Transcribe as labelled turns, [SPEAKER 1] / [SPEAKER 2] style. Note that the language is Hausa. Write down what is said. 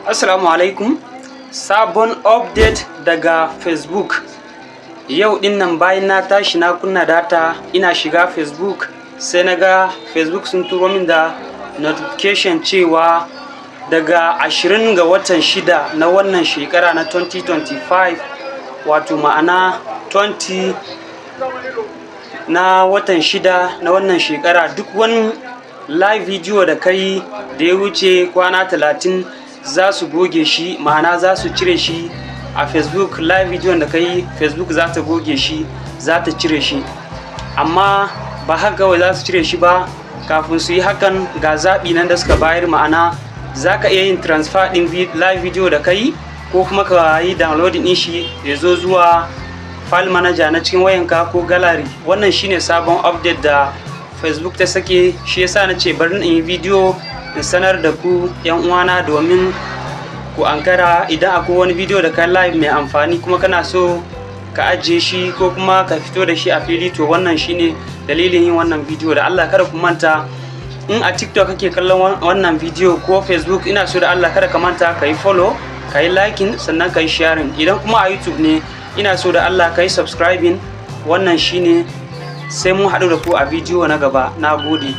[SPEAKER 1] Assalamu alaikum. Sabon update daga Facebook. Yau din nan bayan na tashi na kunna data, ina shiga Facebook sai na ga Facebook sun turo min da notification cewa daga 20 ga watan 6 na wannan shekara na 2025, wato ma'ana 20 na watan 6 na wannan shekara, duk wani live video da kai da ya wuce kwana 30 za su goge shi, ma'ana za su cire shi a Facebook. Live video da kai, Facebook za ta goge shi, za ta cire shi. Amma ba haka kawai za su cire shi ba. Kafin su yi hakan, ga zaɓi nan da suka bayar, ma'ana za ka iya yin transfer ɗin live video da kai ko kuma ka yi downloading ɗin shi ya zo zuwa file manager na cikin wayanka ko gallery. Wannan shine sabon update da Facebook ta sake. Shi yasa na ce bari in yi video in sanar da ku, yan uwana, domin ku ankara. Idan akwai wani video da kai live mai amfani kuma kana so ka ajiye shi ko kuma ka fito da shi a fili, to wannan shine dalilin yin wannan video. Da Allah kada ku manta, in a TikTok kake kallon wannan video ko Facebook, ina so da Allah kada ka manta ka yi follow, ka yi liking, sannan ka yi sharing. Idan kuma a YouTube ne, ina so da Allah ka yi subscribing. Wannan shine, sai mun haɗu da ku a video na gaba. Na gode.